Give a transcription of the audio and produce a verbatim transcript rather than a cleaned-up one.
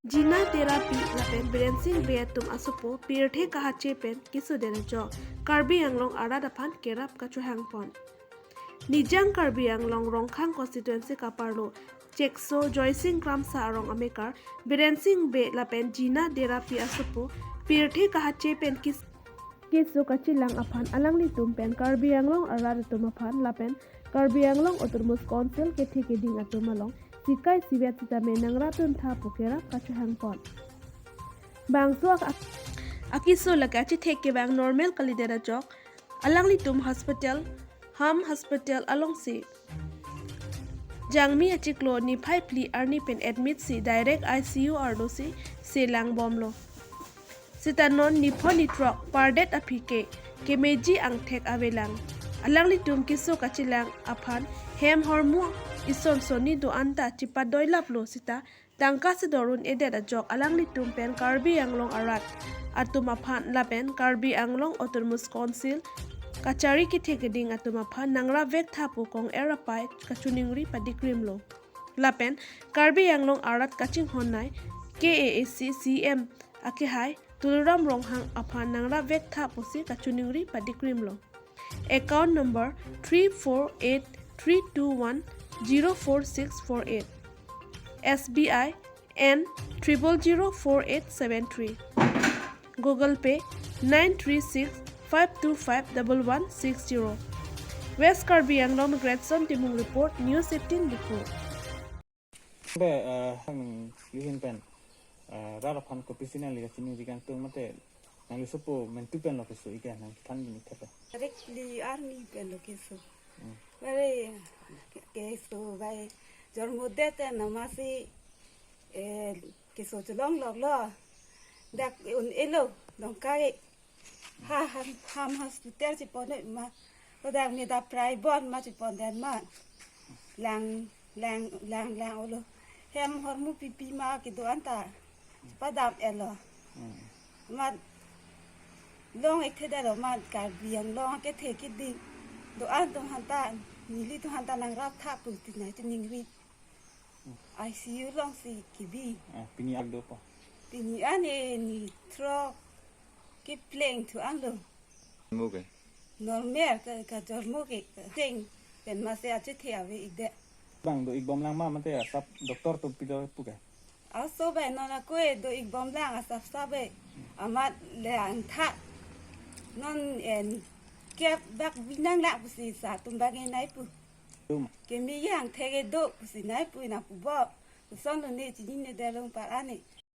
Gina Terapi lapen Birensing Bey atum asopo pirthe kahache pen kesodet ajok Karbi Anglong arat aphan kerap kachohangpon. Nijang Karbi Anglong Rongkhang constituency kaparlo Chekso Joysing Kramsa arong amekar Birensing Bey lapen Gina Terapi asopo pirthe kahache pen kes keso kachelang aphan alanglitum pen Karbi Anglong arat atum aphan lapen Karbi Anglong Autonomous Council kethe keding atum along sikai sivet sitame nangrap duntha pu kerap kachohangpon. Bangso ak- akeso lake achethek kevang normal kalidet ajok alanglitum hospital, Ham Hospital alongsi Jangmi achiklo niphai phli arni pen admit si direct I C U arlosi selangbomlo. Sita non niphon nithrok pardet aphi ke kemeji angthek avelang. Alanglitum keso kachelang aphan hem hormu ison sonni do-an ta chepadoilaplo sita tangka sedorun edet ajok alanglitum pen Karbi Anglong arat atum aphan lapen Karbi Anglong Autonomous Council kachari kethe keding atum aphan nangrap vektha pu kong-er apai kachoningri padikrimlo. Lapen Karbi Anglong arat kachinghonnei K A A C C M akehai Tuliram Ronghang aphan nangrap vektha pusi kachoningri padikrimlo. Account number three four eight three two one zero four six four eight, S B I N triple zero four eight seven three, Google Pay nine three six five two five double one six zero. West Karbi Anglong Grandson Timung Report, News eighteen Diphu. Be, eh, hang yuhin pen, eh, rat aphan kopisi nangli kachiningri kangtung mate nangli sopo mentu pen lo keso ike nangthan bini thepe. Tarik phli arni pen lo keso. Hmm. Mare keso bai jormo det te namasi, eh, keso chelong lok lo. Dak un-elo dongkai. Ha, Ham, Ham Hospital chepon ma. Ladak me da private ma chepon den ma. Lang, lang, lang, lang olo. Hem hormu pipi ma kedo-an ta padam-etlo. Hmm. Mat long ekthe detlo mat Karbi Anglong kethe keding. Do-an atum aphan ta, nelitum aphan ta nangraptha pu ti nai chiningri. I C U alongsi kebi. Ah, pini ak dopo. Pini an e nithrok kepleng thu-an lo. Mo ke? Normal ke, kajormo ke, cheng pen masi achethe ave-ik det. Bang do-ikbomlang ma mate asap doctor atum pilo pu ke? Aso bai non ako e do-ikbomlang asap sap e. Amat le angtha. Non en kep bak binang lak pusi sa atum bak nai pu. Tum. Keme yang thege do pusi nai pu nangpupo. Koson lo ne chinine detlo par ani.